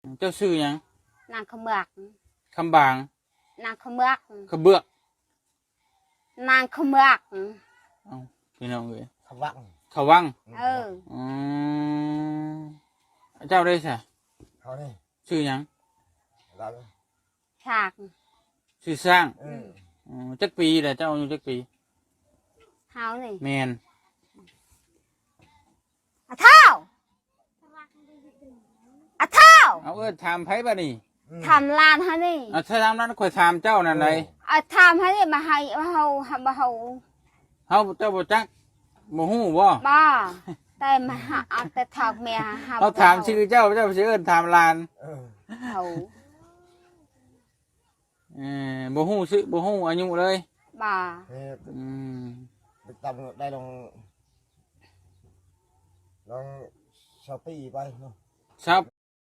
ເຈົ້າຊື່ຫຍັງ? ນາງຂະເໝືອກ ຄຳບາງ ນາງຂະເໝືອກ ຂະເບືອກ ນາງຂະເໝືອກ ເອົ້າ ພີ່ນ້ອງເອີຍ ຂະຫວັງ ຂະຫວັງ ເອີ ອືມ ເຈົ້າເດ້ຊະ? ເຮົານີ້ ຊື່ຫຍັງ? ລາວ ຊ້າງ ຊື່ຊ້າງ ເອີ ອືມ ອືມ ຈັກປີແລ້ວ? ເຈົ້າອາຍຸຈັກປີ? ເຮົານີ້ ແມ່ນ ອາທ້າວ ອາທ້າວ ເອົາ ເອີ້ນຖາມໃຜບາດນີ້? ອືມ ຖາມຫຼານຫັ້ນນີ້ ອາ ຖາມຫຼານ ຂ້ອຍຖາມເຈົ້ານັ້ນໃດ ອາ ຖາມຫັ້ນນີ້ ມາໃຫ້ເຮົາ ມາເຮົາ ເຮົາ ເຈົ້າບໍ່ຈັກ ບໍ່ຮູ້ບໍ່? ບໍ່ ແຕ່ມາຫາ ເອົາແຕ່ຖາມແມ່ ເຮົາ ເຮົາຖາມຊື່ເຈົ້າ ເຈົ້າຊິເອີ້ນຖາມຫຼານ ເອີ ເຮົາ ເອີ ບໍ່ຮູ້ຊື່ ບໍ່ຮູ້ອາຍຸເລີຍ ບໍ່ ເຮັດ ອືມ ໄປຕຳໄດ້ລອງ ລອງຊາວປີໄປເນາະ ຊາວ